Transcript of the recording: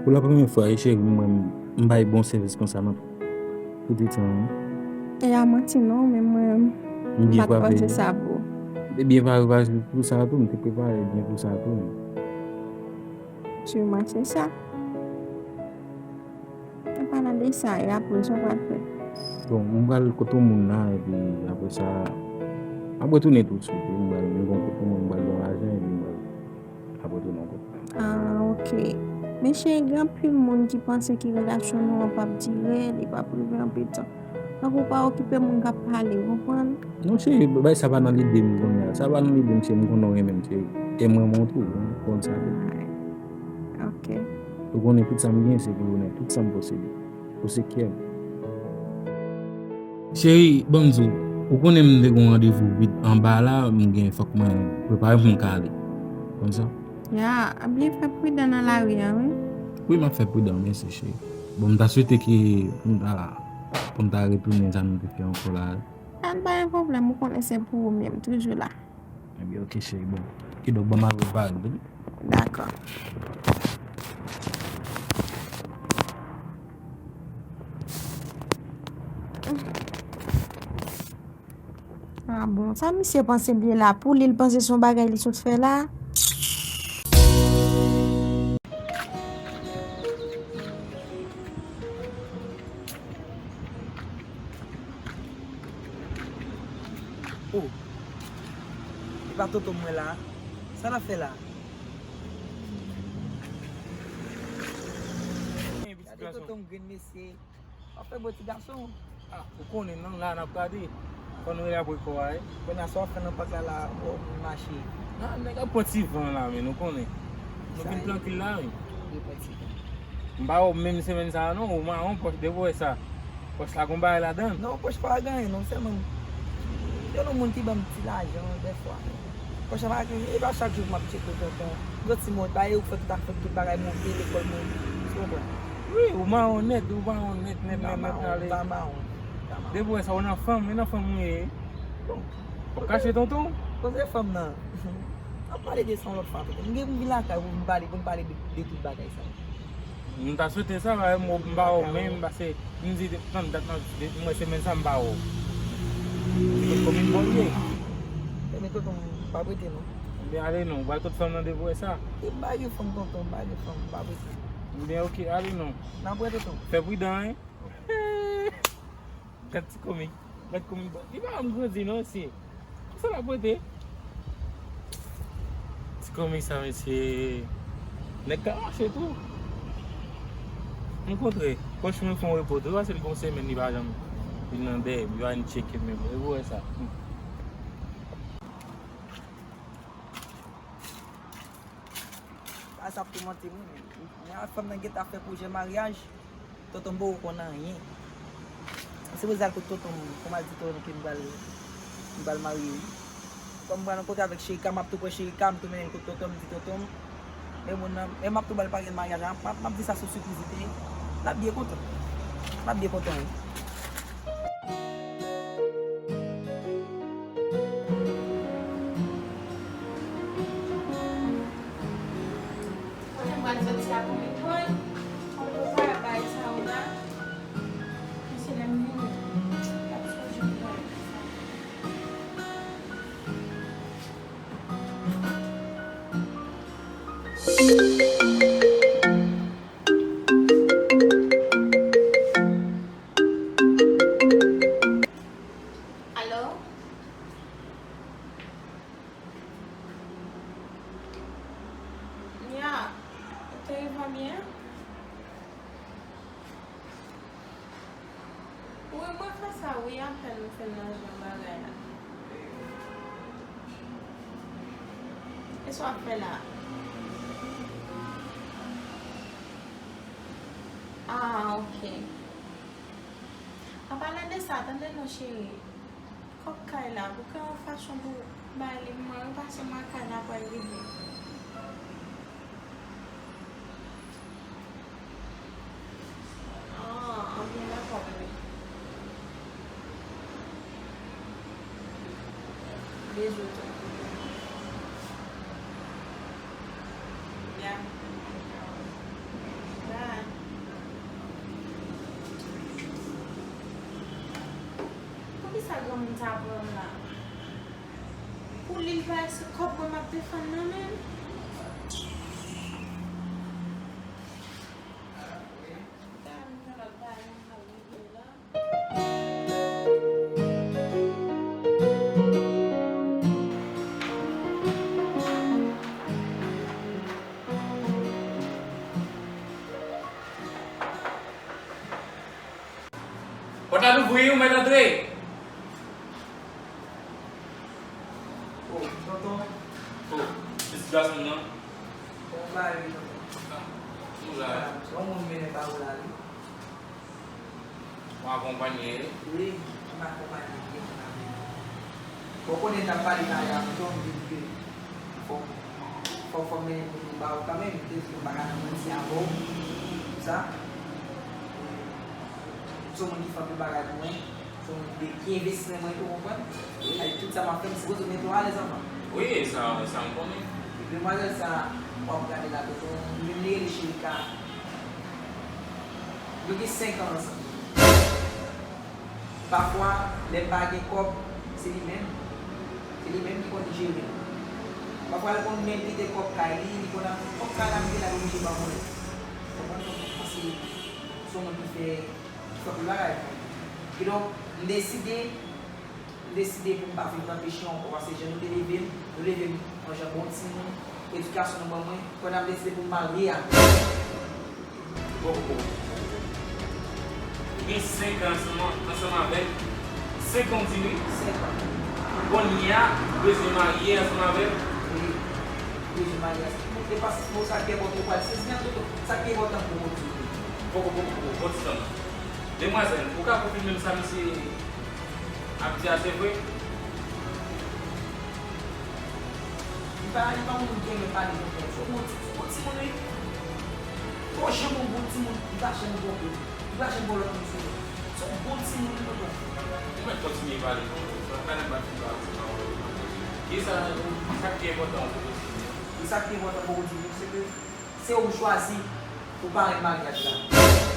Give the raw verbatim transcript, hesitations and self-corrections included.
Pou la premyè fwa, e cheri, mwen, m bay bon sèvis konsa nan tout tan. E a manti non, men mwen, m pa t panse sa pou ou. Ebyen, pa, pa pou sa tou, m te prepare byen pou sa tou. Sûrement se sa. An palan de sa, e apre sa w pral fè? Bon, m pral kote yon moun la, epi apre sa, m ap retounen toutswit, wi, m pral, m gon kote yon moun, m pral ba w lajan, epi m pral, m ap retounen yon kote. Ah, ok. Men cheri, gen anpil moun ki panse ke relasyon nou an p ap dire, li p ap rive anpil tan. Donk, ou pa okipe moun k ap pale, ou konprann? Non, cheri, bagay sa pa nan lide m kounye a. Sa pa nan lide m, cheri, m konnen w renmen m, cheri. E m renmen w tou, ou konn sa tou. Ok. Ou konnen tout sa m gen, se pou Lone, tout sa m posede. Ou se kè m. Cheri, ban m di w, ou konnen m te gen yon randevou vit anba la, m gen, fòk mwen prepare pou m ka ale. Konn sa? Ya, byen fè pridan nan lari a, wi. Wi, m ap fè pridan, mèsi, cheri. Bon, m ta swete ke pou m ta, pou m ta retounen jan nou te fè ankò la. An, pa gen pwoblèm, ou konnen se pou ou menm, toujou la. Ebyen, ok, cheri, bon. Kidonk, ban m al prepare m, tande? Dakò. Ah bon, sa misye panse m ye la pou li, l panse se yon bagay li sot fè la. Oh, e pa tonton mwen la. Sa l ap fè la? Gade tonton m grenn mesye. W ap fè bò ti gason. Ah, ou konnen non, la n ap gade. Fò n rele apre kò a, wi. Kounye a sa w ap fè nan pak la, la, w ap mache. Nan, nèg ap pran ti van la, men nou konnen. Nou vin trankil la, wi. Li pran ti van. M pa wè w menm semèn sa a non, ou mawon pòch, depi w wè sa. Pòch la gon bagay ladan l. Non, pòch pa gen anyen non, sèlman m gen yon moun ki ban m ti lajan dèfwa. Pòch la pa gen, e pa chak jou pou m ap tcheke w tonton. Yon ti mo, pa e ou k fè tout afè, tout bagay monte, lekòl mwen. Ou konprann? Wi, ou mawon nèt, ou mawon nèt, nèt, nèt, nèt, ale. M pa mawon, m pa mawon, m pa mawon. Depi w wè sa, ou nan fanm, e nan fanm ou ye. Bon. Ou kache tonton? Koze fanm nan. N ap pale de sa yon lòt fwa, tonton. M gen pou m vin lakay pou m pale, pou m pale de, de tout bagay sa yo. M ta swete sa, m pa wè w menm, paske m di, tann dat nan, m wè semèn sa m pa wè w. Kot komin bò l ye? Ebyen, tonton, m pa prete non. Ebyen, ale non, ou pral kot fanm nan depi w wè sa. E m pa gen fanm, tonton, m pa gen fanm, m pa prete. Ebyen, ok, ale non. N ap wè, tonton. Fè pridan, wi. Gad ti komik. Gad komik. Li pa janm grandi non, mesye. Kisa l ap rete? Ti komik sa, mesye. Nèg ka mache tou. M kontre. Pòch mwen fè yon repo tou. Li pase l gon semèn, li pa janm vin nan dèyè m. Li pa vin tcheke m menm. E pou wè sa. Bagay sa ap toumante m, wi, men. Men fanm nan gentan ap fè pwojè maryaj. Tonton m poko konn anyen. Se pou sa l kot tonton m, pou m al di tonton m ke m pral, m pral marye, wi. Kòm m pral rankontre avèk Cherika, m ap tou pran Cherika, m tou mennen l kot tonton m, m di tonton m, men moun nan, men m ap tou ba l pake maryaj la, m ap, m ap di sa sou sipriz li te ye. L ap byen kontan. L ap byen kontan, wi. Kote m pral soti a pou m pran? Pou m prepare bagay sa yo la. Mesye, lè m vini, y ap sonje m pran sa. Alo? Nya, ou te rive byen? Wi, mwen fè sa, wi, apèn m fin ranje yon bagay la. E sa w ap fè la? Ah, ok. An palan de sa, tande non, cheri. Kòb kay la, pou kè yon fason pou bay li pou mwen, wi, paske mwen kay la pral rive. Ah, anbyen dakò, bebe. Bezou tou. Ya. Sa granmoun sa pran m la? Pou li, li pa se kòb mwen m ap defann nan men l. Pòt la louvri, ou mèt antre. Oh, tonton. Oh, pitit gason m nan. Kòman w ye, tonton? Ah, nou la. Yon moun mennen ba ou la, wi. Mwen akonpanye. Wi, mwen akonpanye byen, mwen akonpanye. Bon, konnen n ap pale kare a, tonton, m vin ke fò, fò, fò m mennen kote ba ou kanmenm, m te di m pa ka nan manti avè w, sa. Se yon moun ki fè anpil bagay pou mwen, se yon moun ki, ki envesti nan mwen tou, konprann? Wi. Ay, tout sa m ap fè, m sipoze mete w alèz anvan. Wi, sa, sa m konnen. Demwazèl sa, w ap gade la, tonton, li menm li rele Chérika. Nou gen senk an ansanm. Pafwa, lè m pa gen kòb, se li menm. Se li menm ki konn jere m. Pafwa, li konn menm kite kòb kay li, li konn ap, kòb kay la, m te la, li oblije ban mwen. Konprann? Paske se yon moun ki fè, ki fè anpil bagay pou mwen. Kidonk, m deside, m deside pou m pa viv nan peche ankò, paske jan nou te leve m, nou leve m an jan bon timoun, edikasyon nou ban mwen, kounye a m deside pou m marye avè l. Poko, poko, poko. Ou gen senk an ansanm, ansanm avè l. Senk an w di wi? Senk an. Kounye a, ou bezwen marye ansanm avè l? Wi, m bezwen marye ansanm. E paske mo sa ki enpòtan, ou pral sezi nan tout sa ki enpòtan pou ou di. Poko, poko, poko, poko, ti zanmi. Demwazèl, ou ka konfime m sa misye ap di a se vre? Li pa, li pa moun ki renmen pale konsa. Se yon bon ti, se yon bon timoun, wi. Bon, jan bon, bon timoun, li pa janm twonpe. Li pa janm ba lòt moun sou lòt. Se yon bon timoun, wi, tonton. Ou mèt kontinye pale, tonton. Sa, talè m pa t fin pale, se pa wè. Ki sa, sa ki enpòtan pou ou di? E sa ki enpòtan pou ou di, se ke se ou m chwazi pou parenn maryaj la.